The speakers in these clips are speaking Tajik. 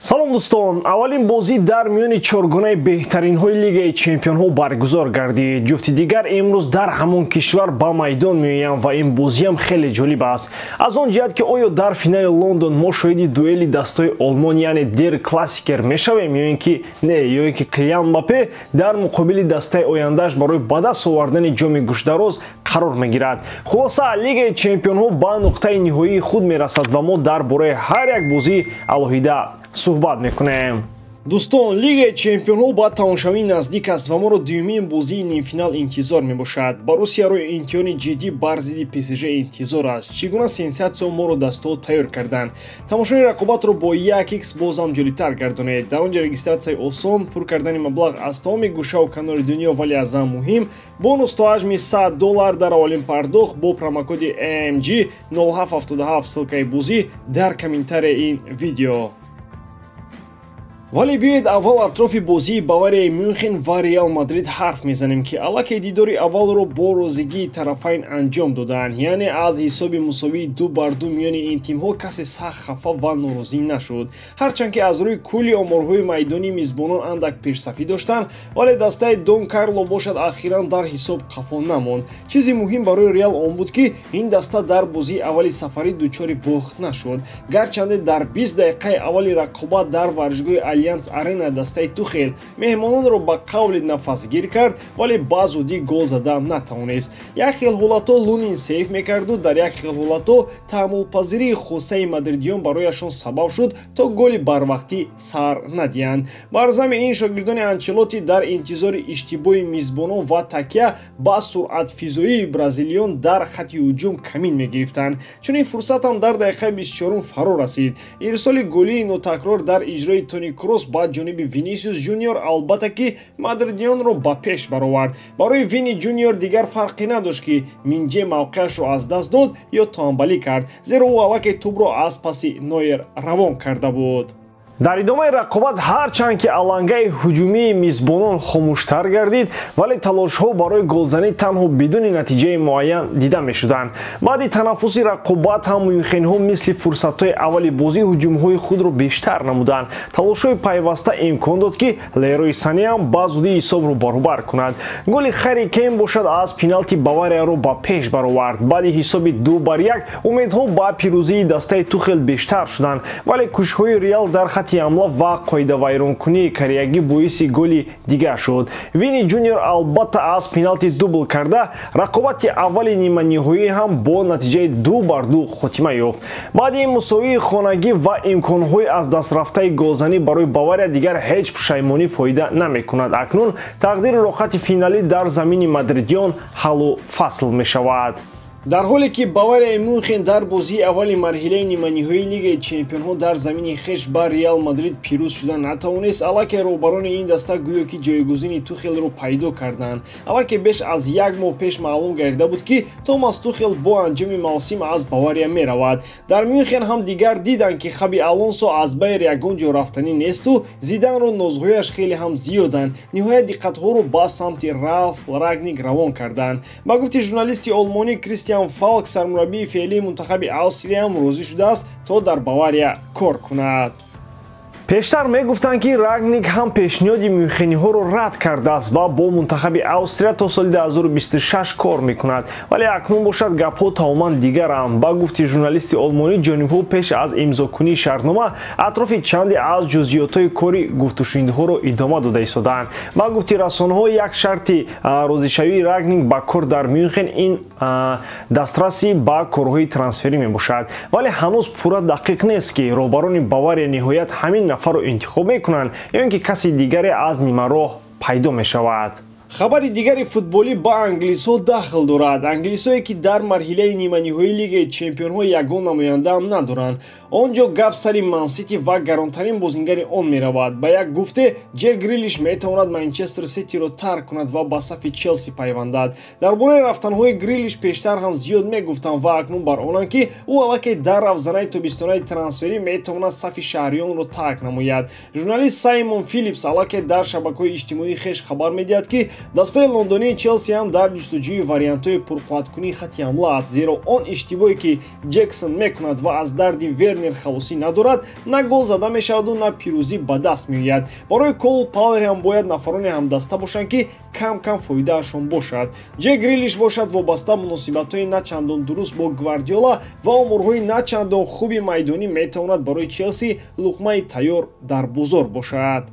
Салом дӯстон, аввалин бозӣ дар миёни чоргунаи беҳтаринҳои Лигаи чемпионҳо баргузор гардид. Ҷуфти дигар имрӯз дар ҳамон кишвар ба майдон меоянд ва ин бозиам хеле ҷолиб аст. Аз он ҷиҳат ки оё дар финали Лондон мо шоҳиди дуэли дастҳои Олмон, яъне дер классикер мешавем ё ин ки не, ё ин ки Килиан Мбаппе дар муқобили дастаи ояндааш барои ба даст овардани ҷоми гӯшдароз қарор мегирад. Хулоса, Лигаи чемпионҳо ба нуқтаи ниҳоии худ мерасад ва мо дар бораи ҳар як бозӣ алоҳида суҳбат мекунем. Дӯстон, Лигаи чемпионҳо ба тамошавӣ наздик аст ва моро дуюмин бозии нимфинал интизор мебошад. Боруссияро имтиҳони ҷиддӣ бар зидди ПСЖ интизор аст. Чӣ гуна сенсатсия моро дастҳо тайёр карданд? Тамошои рақобатро бо 1x бозам ҷолибтар гардонед. Дар он ҷо регистратсияи осон, пур кардани маблағ аз тамоми гӯшаву канори дунё, вале аз ҳам муҳим бонус то ҳаҷми $100 дар аввалин пардохт бо промокоди AMG 0777. Ссылкаи бозӣ дар комментарияи ин видео. Вале биёед аввал атрофи бозии Баварияи Мюнхен ва Реал Мадрид ҳарф мезанем, ки аллакай дидори аввалро бо розигии тарафайн анҷом доданд. Яъне аз ҳисоби мусовии 2-2 миёни ин тимҳо касе сахт хафа ва норозӣ нашуд. Ҳарчанд ки аз рӯи кулли оморҳои майдонӣ мизбонон андак пешсафӣ доштанд, вале дастаи Дон Карло бошад ахиран дар ҳисоб қафо намонд. Чизи муҳим барои Реал он буд, ки ин даста дар бозии аввали сафарӣ дучори бохт нашуд. Гарчанде дар 20 дақиқаи аввали рақобат дар варзишгоҳи Алянс Арена дастаи Тухел меҳмононро ба қавли нафасгир кард, вале ба зудӣ гол зада натавонист. Як хел ҳолатҳо Лунин сейф мекарду дар як хел ҳолатҳо таҳаммулпазирии хосаи мадридиён барояшон сабаб шуд, то голи барвақтӣ сар надиҳанд. Бар зами ин шогирдони Анчелоти дар интизори иштибоҳи мизбонон ва такя ба суръатфизоии бразилиён дар хати ҳуҷум камин мегирифтанд. Чунин фурсат ҳам дар дақиқаи 24 фаро расид. Ирсоли голии нотакрор дар иҷрои Тони Кросс ба ҷониби Винисиус Жуниор албатта ки мадридиёнро ба пеш баровард. Барои Вини Жуниор дигар фарқе надошт, ки Минҷе мавқеашро аз даст дод ё тамбалӣ кард, зеро ӯ аллакай тӯбро аз паси Нойер равон карда буд. Дар идомаи рақобат ҳарчанд ки алангаи ҳуҷумии мизбонон хомӯштар гардид, вале талошҳо барои голзанӣ танҳо бидуни натиҷаи муайян дида мешуданд. Баъди танаффуси рақобат ҳам мюнхенҳо мисли фурсатҳои аввали бозӣ ҳуҷумҳои худро бештар намуданд. Талошҳои пайваста имкон дод, ки Лерой Сане ҳам ба зудӣ ҳисобро баробар кунад. Голи Хари Кейн бошад аз пеналти Баварияро ба пеш баровард. Баъди ҳисоби 2-1 умедҳо ба пирӯзии дастаи Тухел бештар шуданд, вале кӯшишҳои Реал дар хати ҳамла ва қоидавайронкунии кариягӣ боиси голи дигар шуд. Вини Жуниор албатта аз пеналти дубл карда рақобати аввали ниманиҳоӣ ҳам бо натиҷаи 2-2 хотима ёфт. Баъди ин мусовии хонагӣ ва имконҳои аз дастрафтаи голзанӣ барои Бавария дигар ҳеҷ пушаймонӣ фоида намекунад. Акнун тақдири роҳати финалӣ дар замини мадридиён ҳаллу фасл мешавад. Дар ҳоле ки Баварияи Мюнхен дар бозии аввали марҳилаи ниманиҳоии Лигаи чемпионҳо дар замини хеш ба Реал Мадрид пирӯз шуда натавонист, аллакай роҳбарони ин даста гӯё ки ҷойгузини Тухелро пайдо карданд. Аллакай беш аз як моҳ пеш маълум гардида буд, ки Томас Тухел бо анҷоми мавсим аз Бавария меравад. Дар Мюнхен ҳам дигар диданд, ки Хаби Алонсо аз Байер ягон ҷо рафтанӣ несту Зиданро нозҳояш хеле ҳам зиёданд. Ниҳоят диққатҳоро ба самти Ралф Рагник равон карданд. Ба гуфти журналисти олмонӣ Кристиан Фалк, сармураббии феълии мунтахаби Австрия ҳам розӣ шудааст, то дар Бавария кор кунад. Пештар мегуфтанд, ки Рагник ҳам пешниҳоди мюнхениҳоро рад кардааст ва бо мунтахаби Австрия то соли 2026 кор мекунад, вале акнун бошад гапҳо тамоман дигаранд. Ба гуфти журналисти олмонӣ, ҷонибҳо пеш аз имзокунии шартнома атрофи чанде аз ҷузъиётҳои кори гуфтушунидҳоро идома дода истодаанд. Ба гуфти расонаҳо, як шарти розишавии Рагник ба кор дар Мюнхен ин дастрасӣ ба корҳои трансферӣ мебошад, вале ҳанӯз пурра дақиқ нест, ки роҳбарони Бавария ниҳоят ҳамин нафарро интихоб мекунанд ё ин ки каси дигаре аз нимароҳ пайдо мешавад. Хабари дигари футболӣ ба англисҳо дахл дорад. Англисҳое ки дар марҳилаи ниманиҳоии Лигаи чемпионҳо ягон намояндаам надоранд. Он ҷо гап сари Мансити ва гаронтарин бозингари он меравад. Ба як гуфте, Ҷек Грилиш метавонад Манчестер Ситиро тарк кунад ва ба сафи Челси пайвандад. Дар бораи рафтанҳои Грилиш пештар ҳам зиёд мегуфтанд ва акнун бар онанд, ки ӯ аллакай дар равзанаи тобистонаи трансферӣ метавонад сафи шаҳриёнро тарк намояд. Журналист Саймон Филипс аллакай дар шабакаҳои иҷтимоии хеш хабар медиҳад, ки дастаи лондонии Челси ҳам дар ҷустуҷӯи вариантҳои пурқувваткунии хати ҳамла аст, зеро он иштибоҳе ки Ҷексон мекунад ва аз дарди Вернер Вернер халосӣ надорад, на гол зада мешаваду на пирӯзӣ ба даст меояд. Барои Кол Палмер ҳам бояд нафароне ҳамдаста бошанд, ки кам-кам фоидаашон бошад. Ҷек Грилиш бошад, вобаста муносибатҳои на чандон дуруст бо Гвардиола ва оморҳои на чандон хуби майдонӣ метавонад барои Челси луқмаи тайёр дар бозор бошад.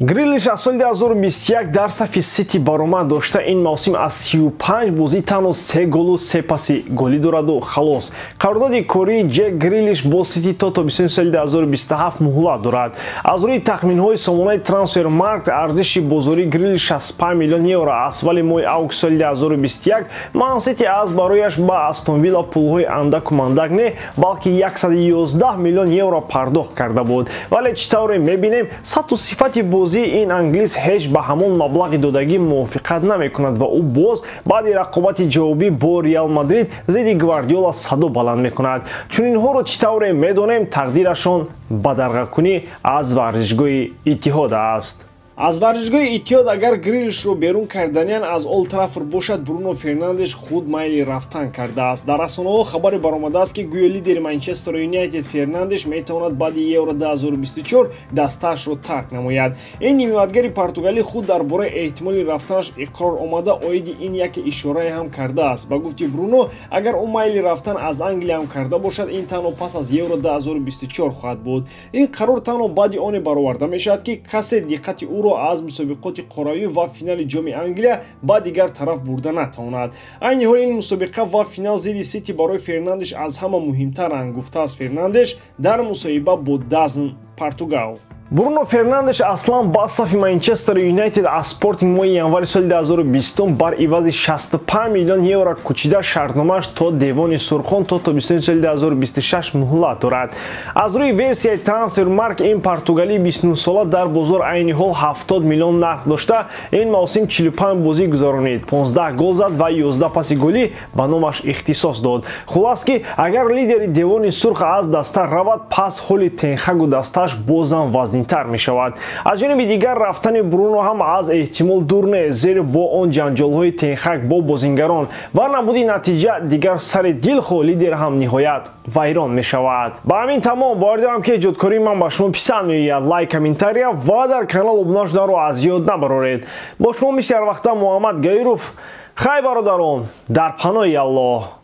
Грилиш аз соли 2021 дар сафи Сити баромад дошта, ин мавсим аз 35 бозӣ танҳо 3 голу 3 паси голӣ дораду халос. Қарордоди кории Ҷек Грилиш бо Сити то тобистони соли 2027 муҳлат дорад. Аз рӯи тахминҳои сомонаи Трансфермаркт, арзиши бозории Грилиш 65 миллион евро аст, вале моҳи август соли 2021 Ман Сити аз барояш ба Астон Вилла пулҳои андаку мандак не, балки 111 миллион евро пардохт карда буд. Вале чӣ тавре мебинем, сатҳу сифати бозии ин англис ҳеҷ ба ҳамон маблағи додагӣ мувофиқат намекунад ва ӯ боз баъди рақобати ҷавобӣ бо Реал Мадрид зидди Гвардиола садо баланд мекунад. Чунинҳоро чӣ тавре медонем, тақдирашон бадарғакунӣ аз варзишгоҳи Иттиҳод аст. Аз варзишгоҳи Иттиҳод агар Грилишро берун карданиян аз Олд Траффорд бошад, Бруно Фернандеш худ майли рафтан кардааст. Дар расонаҳо хабаре баромадааст, ки гӯё лидери Манчестер Юнайтед Фернандеш метавонад баъди Евро 2024 дастаашро тарк намояд. Ин нимиятгари португалӣ худ дар бораи эҳтимоли рафтанаш иқрор омада, оиди ин яке ишорае ҳам кардааст. Ба гуфти Бруно, агар ӯ майли рафтан аз Англия ҳам карда бошад, ин танҳо пас аз Евро 2024 хоҳад буд. Ин қарор танҳо баъди оне бароварда мешавад, ки касе диққати ӯро аз мусобиқоти қорравӣ ва финали ҷоми Англия ба дигар тараф бурда натавонад. Айни ҳол ин мусобиқа ва финал зидди Сити барои Фернандеш аз ҳама муҳимтаранд, гуфтааст Фернандеш дар мусоҳиба бо Дазн Португал. Бруно Фернандеш аслан ба сафи Манчестер Юнайтед аз Спортинг моҳи январи соли 2020 бар ивази 65 миллион евро кӯчида, шартномааш то Девони Сурхон то тобистони соли 2026 муҳлат дорад. Аз рӯи версияи Трансфермарк, ин португалии 29-сола дар бозор айни ҳол 70 миллион нарх дошта, ин мавсим 45 бозӣ гузаронид, 15 гол зад ва 11 паси голӣ ба номаш ихтисос дод. Хулас ки агар лидери Девони Сурх аз даста равад, пас ҳоли Тенхагу дастааш бозам вазнин тар мешавад. Аз ҷониби дигар, рафтани Бруно ҳам аз эҳтимол дур нест, зеро бо он ҷанҷолҳои Тенхаг бо бозингарон ва набуди натиҷа дигар сари дилхоҳ лидер ҳам ниҳоят вайрон мешавад. Ба ҳамин тамом. Бовар дорам, ки эҷодкории ман ба шумо писанд меояд. Лайк, комментария ва дар канал обуна шуданро аз ёд набароред. Бо шумо мисли ҳарвақта Муҳаммад Гаиров. Хай, бародарон, дар паноҳи Аллоҳ.